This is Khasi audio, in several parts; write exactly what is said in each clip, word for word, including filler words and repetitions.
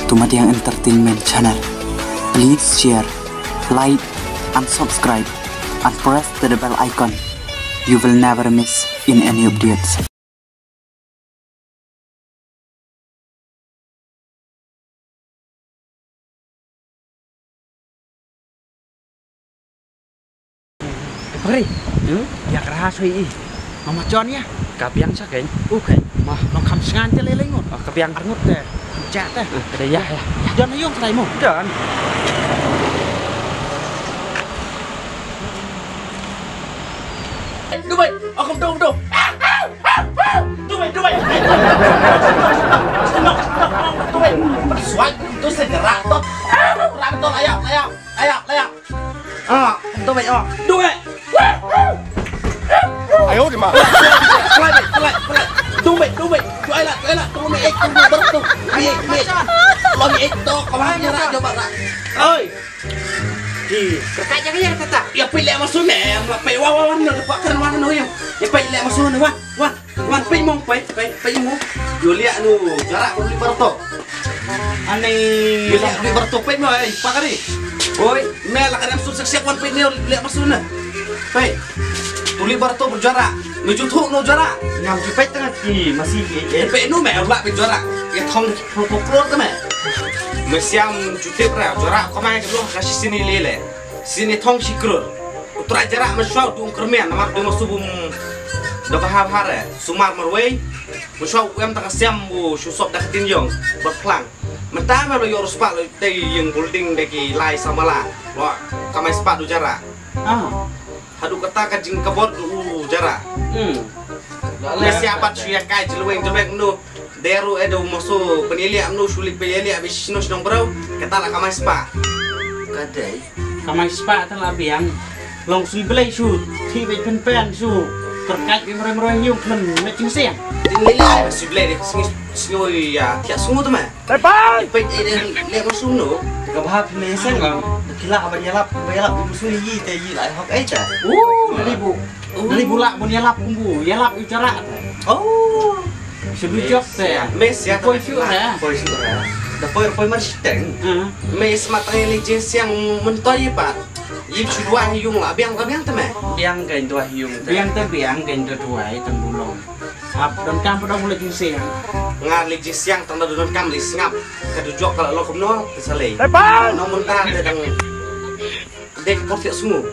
to Madiang Entertainment Channel. Please share, like, and subscribe, and press the bell icon. You will never miss in any updates. Pari. Hmm? Ya kara soi i. Mama chon ya. Ka biang sa kein. U kein. Ma long kham sngan te le lengut. Ah, ka biang. Arngut te. Kham cha te. Ah, ka dei ya, ya. Jon yung trai mo. Jon. Dubai, aku tu tu. Dubai, Dubai. Dubai. Suai tu segera tu. Orang tu layak, layak, layak, layak. Ah, Dubai, ah, Dubai. Ayo, di ma. Dubai, Dubai, Dubai. Dubai lah, Dubai lah. Dubai, eh, Dubai bertu. Dubai, Dubai. Lo mi eh tu, kau mana nak coba nak? Oi. Di, kerkat jangan ya kata. Ya pilih masuk ni, yang lapai wah wah wah nak dapat kan mana no yang. Ya pilih masuk ni wah wah. Wan pei mong pei pei pei mo. Yo liak nu jarak ko beli bertu. Ani. Yo liak beli bertu pei mo eh pakari. Oi, me la kadam sur seksiak wan pei ni liak masuk ni. Pei. Tuli bertu berjarak. Nuju tu no jarak. Ngam cepet tengah ki masih eh. Pei nu me la berjarak. Ya thong pro pro pro tu me. Mesiam jutip ra jarak ko mai ke lu kasih sini lele. Sini thong sikrur. Utra jarak masuk tu kermian namar tu masuk bum. Dah bahar bahar eh. Sumar marwei. Masuk em tak siam bu susop dah ketin jong. Berpelang. Mentah me lo yor sepak lo te yang building deki lai samala. Lo kamai sepak tu jarak. Ah. Hadu kata ka jingkabot u jarak. Hmm. Mesiapat suya kai jelueng jelueng nu. Deru edo moso peniliak nu sulit peniliak bisnis nong bro. Kata lah kamai sepak. Kadai. Kamai sepak tang lah biang. Long sui belai su. Ti bej pen pen su. Terkait bi merai merai hiung kelen mecing siang. Tin lili ai sui belai deh singi singi ya tiak sungu tu mah. Tepan. Pej eh dan lek masuk nu. Ka bahap ni seng bang. Kila ban yalap ban yalap musuh yi te yi lai hok eh cha. Oh. Dari bu. Dari bu lak ban yalap kumbu yalap i jarak. Oh. Sedu jok te. Mes ya. Poi syu ra. Poi syu ra. Da poi poi mar siteng. Mes matang li je siang mentoi pat. Yip syu dua yung la biang ka biang te me. Biang ka dua yung te. Biang te biang ka dua dua i tang bulong. Ap don kam pada mulai jing siang. Nga li jing siang tang da don kam li sngap. Ka du jok ka la lo kumno te salei. Tepan. No mun ta te dang dek por tiak sungu.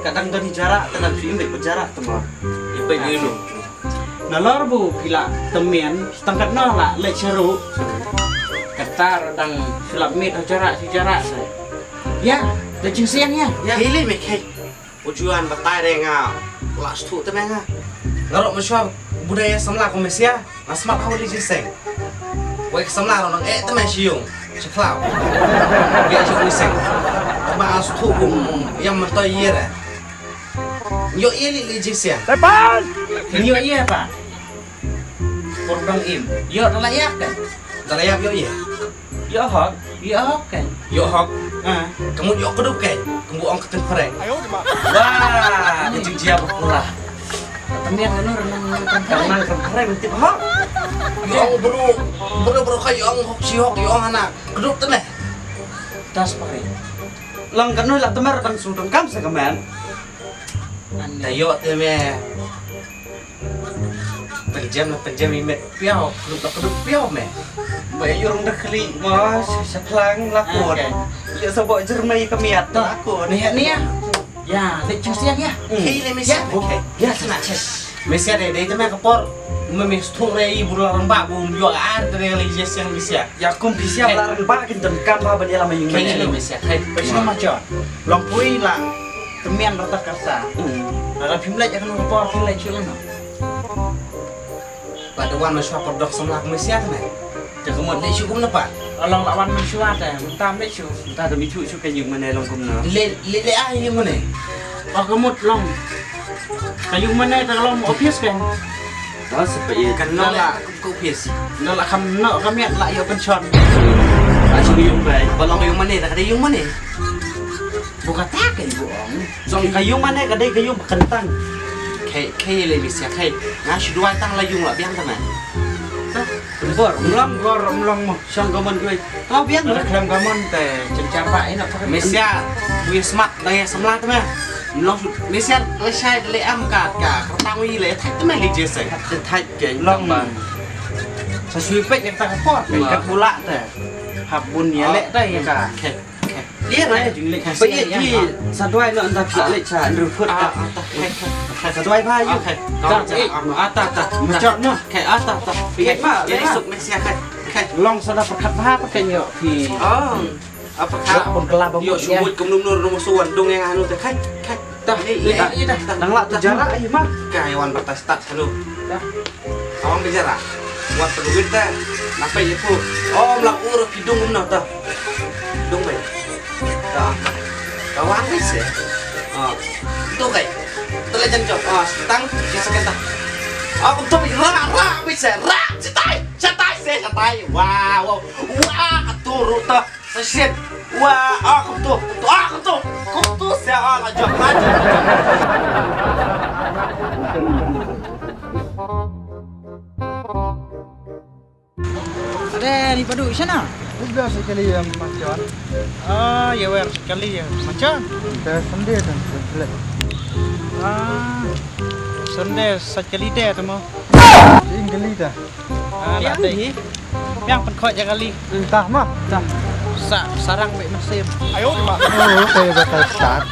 Kadang don jarak te dang fi imbek berjarak te ma. Imbek ni lu. Nalor bu pila temian setengkat no la lek seru. Katar dang sulap mit jarak si jarak sa. Ya, da jing siang ya. Ya. Hili me kai. Ujuan batai re nga la sthu te me nga. Ngarok masua budaya samla ko mesia. Nga smat hau li jiseng. Wei samla ro nang eh te me siung. Cheflau. Ge siung jiseng. Ba sthu um yang mentoi ye re. Yo ye li li jiseng. Tepan. Yo ye pa. Por dang im. Yo dala yak kan. Dala yak yo ye. Yo hok, yo hok kan. Yo hok. Ah. Kamu yo kedup kan. Kamu ong keten pereng. Wah, ni jia berpula. Temiang anu renang renang renang renang tip hok. Yo ong bro, bro bro kai yo ong hok si hok yo ong anak. Kedup teneh. Das pereng. Lang kanu la temer tang sudong kam sa kemen. Anda yo te me. Penjem la penjem i met piaw, khluk la khluk piaw me. Ba ïa rung da khlieh ma sa phlang la kut. Ïa sa bok jermai ka miat la kut. Ni ni ya. Ya, te chu siang ya. Hei le me siang. Ya sana che. Me siang de de te me ka por. Me me sthung re i bula rang ba bu ïa ar te le je siang me siang. Ya kum bi siang la rang ba kin ten kam ba ban ïa la me yung. Hei le me siang. Hei. Pe sino ma cha. Long pui la. Temian rata kata. Ada phim lek akan por phim lek shu no. Pada wan ma shwa por dok samlak mesian me. Te kemot lek shu kum napa. Along lawan ma shwa te. Unta me shu. Unta te mi chu shu ke yung mane long kum no. Le le le ah yung mane. Ba kemot long. Ka yung mane ka long office kan. Kan no la ka office. No la kam no kam ya la yo pension. Asu yung bai. Ba long yung mane ta ka yung mane. Bu kata ka ibu ong. Song ka yung mane ka dei ka yung ba kentang. Kai kai le misia kai. Nga shu duai tang la yung la biang ta man. Ta Bor, mlong bor, mlong mo. Shong ka mon kwe. Tau biang mo. Khlem ka mon te, chen chapa ina pa. Mesia, wi smat dang ya samla te me. Mlong, mesia, le shai le am ka, ka, ka tang wi le thai te me li jese. Te thai ke long ba. Sa sui pek yang ta ka por, ka pula te. Hap bun ya le te ya ka. Lia na jing lek. Ba ye ji sa duai no anda pisa lek sa Andrew Foot. Ah, ah, ta. Sa duai ba yu. Okay. Ta, eh, ah, ta, ta. Macam no. Okay, ah, ta, ta. Ye ba, ye ba. Suk mek sia kai. Kai. Long sa da pakat ba pakai yo. Pi. Oh. Apa ka? Pun kelab. Yo, sumut kum num nur num suan dong yang anu ta. Kai, kai. Ta, ye, ye, ta, ye, ta. Nang la tu jarak ye ma. Kai wan batas tak selalu. Ta. Awang bicara. Buat peduit ta. Napa ye pu? Oh, melak ur pidung no ta. Pidung bai. Ta. Kawang bisa. Ah. Tu kai. Telah jan jok. Ah, setang kisah kita. Aku tu ra ra bisa ra. Cetai, cetai se cetai. Wah, wah. Wah, tu ruta. Sa shit. Wah, aku tu. Tu aku tu. Aku tu se ah la jok. Ade, ni padu shana? Udah sekali yang macam. Ah, ya wer sekali ya macam. Dah sendiri kan, sendiri. Ah, sendiri sekali deh tu mo. Sekali dah. Ah, yang ni. Yang pen kau jaga li. Entah mah. Dah. Sa sarang baik nasib. Ayo, Mak. Oh, kayak bakal start.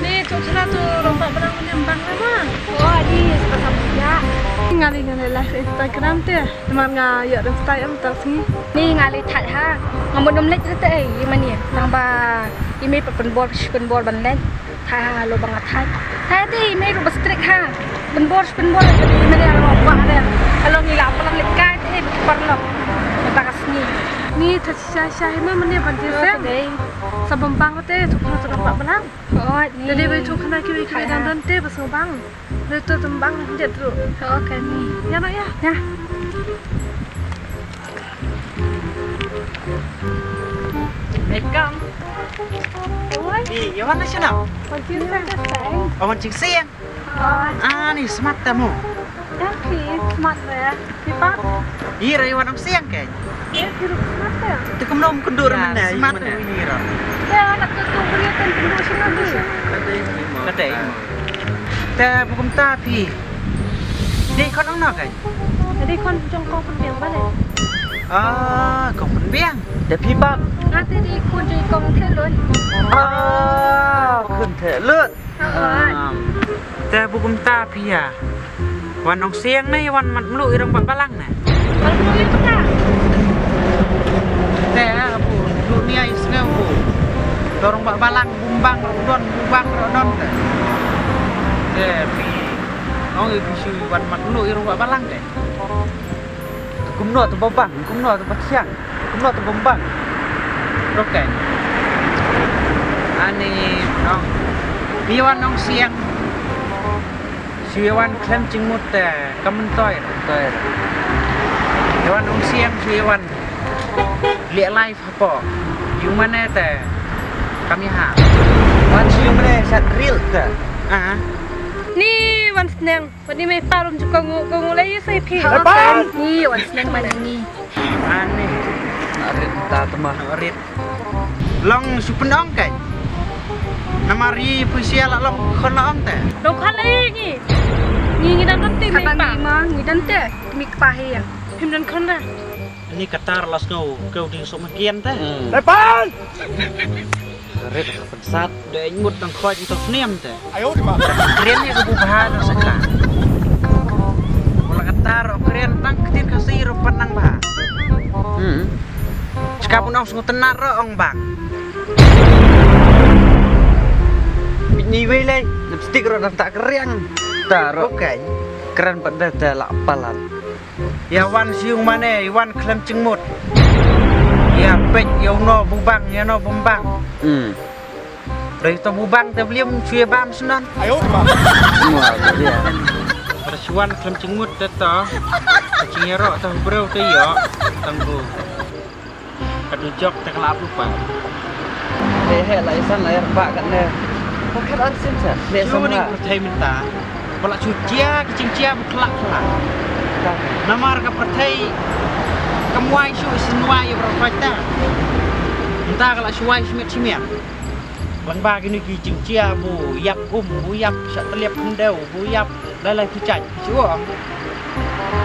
Ni tu chana tu rompak benang punya bang lama. Oh, ni sepasang punya. Ngali ngali live Instagram tu. Teman nga ya dan style em tak sini. Ni ngali thai ha. Ngamut nom lek tu eh. Iman ni. Nang ba imi pa penbor penbor ban lek. Thai ha lo bang thai. Thai ti imi ru ba strict ha. Penbor penbor jadi imi ni alo ba ada. Alo ngi la pelan lek kai ti eh. Parlo. Tak sini. Ni thai sha sha imi mane ban ti se. Sa bembang te tu tu rompak benang. Oi, ni. Jadi bai tu khana ki bai ki bai dang don te ba sngewbang. Bai tu tembang dia tu. Oi, kan ni. Ya, nak ya. Ya. Welcome. Oi. Ni, ya mana sih nak? Wan Ching Siang. Oh, Wan Ching Siang. Oi. Ah, ni smart tamu. Yang ki smart ya. Pipa? Ira iwan ong siang ke? Ya, ki ruk smart ya. Te kumno kumdur mena smat wi ira. Ya, nak tu tu beri kan kumdur sini tu. Kata. Te bukum ta phi. Dei kon ong no ke? Dei kon jong kong pun biang balik. Ah, kong pun biang. Te phi bak. Ngate dei kon jong kong thelun. Ah, kon thelun. Te bukum ta phi ya. Wan ong siang ne wan mat mlu irong bak balang ne. Bak mlu irong bak. Te abu lu ni ai sngew bu. Dorong bak balang bumbang rodon bumbang rodon te. Te phi ong i phi shu wan mat mlu irong bak balang te. Kumno tu babang, kumno tu bakiang, kumno tu bambang. Rokai. Ani nong. Biwan nong siang. Siwan khlem jingmut te kamen toir. Toir. Biwan nong siang siwan. Liak live hapo. Yung mana te. Kami ha. Wan siang mana sat real te. Ah. Ni wan sneng. Wan ni mai parum ju kongu kongu lai sai phi. Ni wan sneng mana ni. Ani. Arit ta tama arit. Long su penong kai. Namari pusia la long khon la ong te. Long khon lai ngi. Ngi ngi dan te mai pa. Ngi dan te mi pa he ya. Him dan khon da. Ni katar las ngau kau ding sok makian te. Depan. Rit ha pensat de mut nang khoj nang sniam te. Ayo di ma. Kren ni kebu bha nang saka. Mula kata ro kren tang ketin kasi ro panang bha. Hmm. Cakap nang sungut tenar ro ong bang. Ni wei lei, lipstick ro nang tak keriang. Ta ro. Bukan. Kren pat de te la palat. Ïa wan shu mane, ïa wan khlem jingmut. Ïa peit ïa uno bubang, ïa no bumbang. Hmm. Dei to bubang te blim shu ïa bam snon. Ayo ma. Mua dia. Para shu wan khlem jingmut te to. Ka jingïaroh to breu te ïoh. Tang bu. Ka dujok te ka la ap lupa. He he la isan la ïar ba kan ne. Paket arsin sa. Ne. Shu sama ni la. Pyrthei mynta. Ba la shu jia ka jingjia ba khlak khlak. Namar ka pyrthei kam wai shu isin wai ïa ba rot ta. Mynta ka la shu wai shimet shimet. Lang ba kini ki jingjia bu ïap um bu ïap sha tliap khyndew bu ïap. Lai lai phi chait phi shu ong.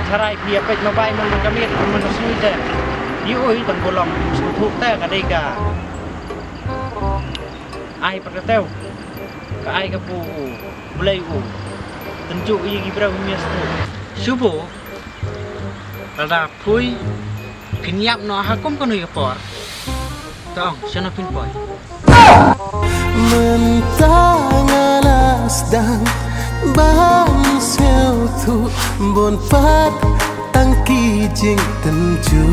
Charai phi ïa peit ma bai man man ka miet man man ka sui te. Ïa ui tang bu long sngewthuh te ka dei ka ai pat ka tew. Ka ai ka pu u Blei u tynjuh ïa ki briew ki mias tu. Shu bu lada phui phin ïap noh ha kum kano ka por. Tong shano phin poi. Mynta nga la sdang ban sngewthuh bun pat tang ki jingtynjuh.